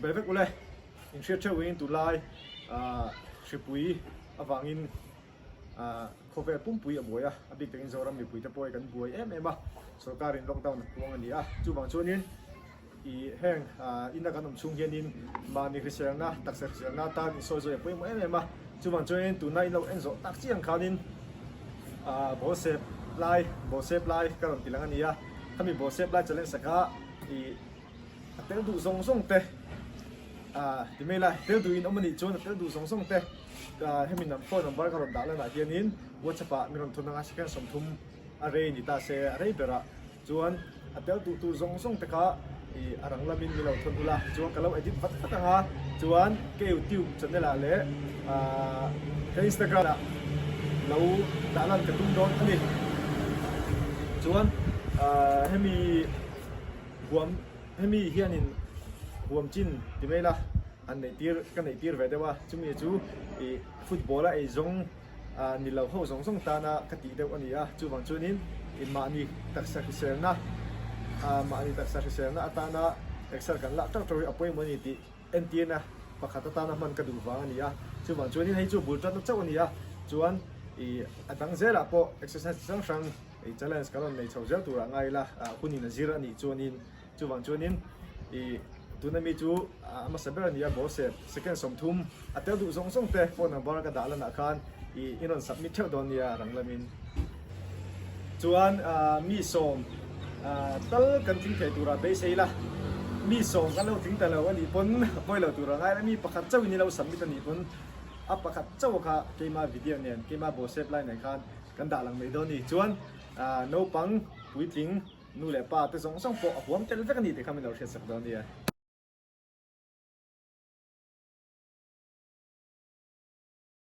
Be vek ule, inhriat theuhin tunlai hripui avangin khawvel pumpui a buai a, a bik takin Zoram mipuite pawh hi kan buai em em a, sorkarin lockdown a puang a ni a, chuvang chuanin ih heng ina kan awm chhung hianin mahni hriselna, taksa hriselna atan insawi zawi a pawimawh em em a, chuvang chuanin tuna in lo en zawh tak chiang khanin ball sep lai, ball sep lai ka rawn ti lang a ni a, khami ball sep lai challenge saka ih. A tel duh zawng zawng te ah ti mai la, tel duh in awm a nih chuan a tel duh zawng zawng te ah hemi nam phone number ka rawn dah lanah hianin WhatsApp ah min rawn thun anga second 30 a rei ni ta se a rei berah chuan a tel duh tur zawng zawng te kha ih a rang lamin min lo thawn ula chuan ka lo edit vat vat anga chuan ka youtube channel ah leh ah ka Instagram ah lo dah lan ka tum dawn a ni chuan ah hemi. Huam, hemi hianin huam chin ti mai la, an neih tir, ka neih tir ve deuh a, chumi chu ih football a ei zawng ah ni lo ho zawng zawng tana ka tih deuh a ni a, chuvang chuanin ih mahni taksa hriselna ah mahni taksa hriselna atana exer kan lak teuh teuh hi a pawimawh a ni tih entirna pakhat atana hman ka duh vang a ni a, chuvang chuanin hei chu bul tanna chauh a ni a, chuan ih a dang zelah pawh exercise chi hrang hrang. I challenge kan rawn nei chho zel turah ngai ila, hunin a zir a nih chuanin chuvang chuanin i tuna mi chu a hmasa ber a ni a, ball sep second 30 a tel duh zawng zawng te phone number ka dah lanah khan i in rawn submit theuh dawn nia rang lamin. Chuan mi sawm tal kan tling thei turah beisei ila, mi sawm kan lo tling ta lo a nih pawn a pawi lo turah ngai ila, mi pakhat chauhin i lo submit a nih pawn a pakhat chauh kha keima video nen keima ball sep lai nen khan Kan dah lang mai dawn a ni. Chuan naupang, puitling, nu leh pa te zawng zawng pawh a huam tel vek a ni tih kha min lo hriatsak dawn a nia.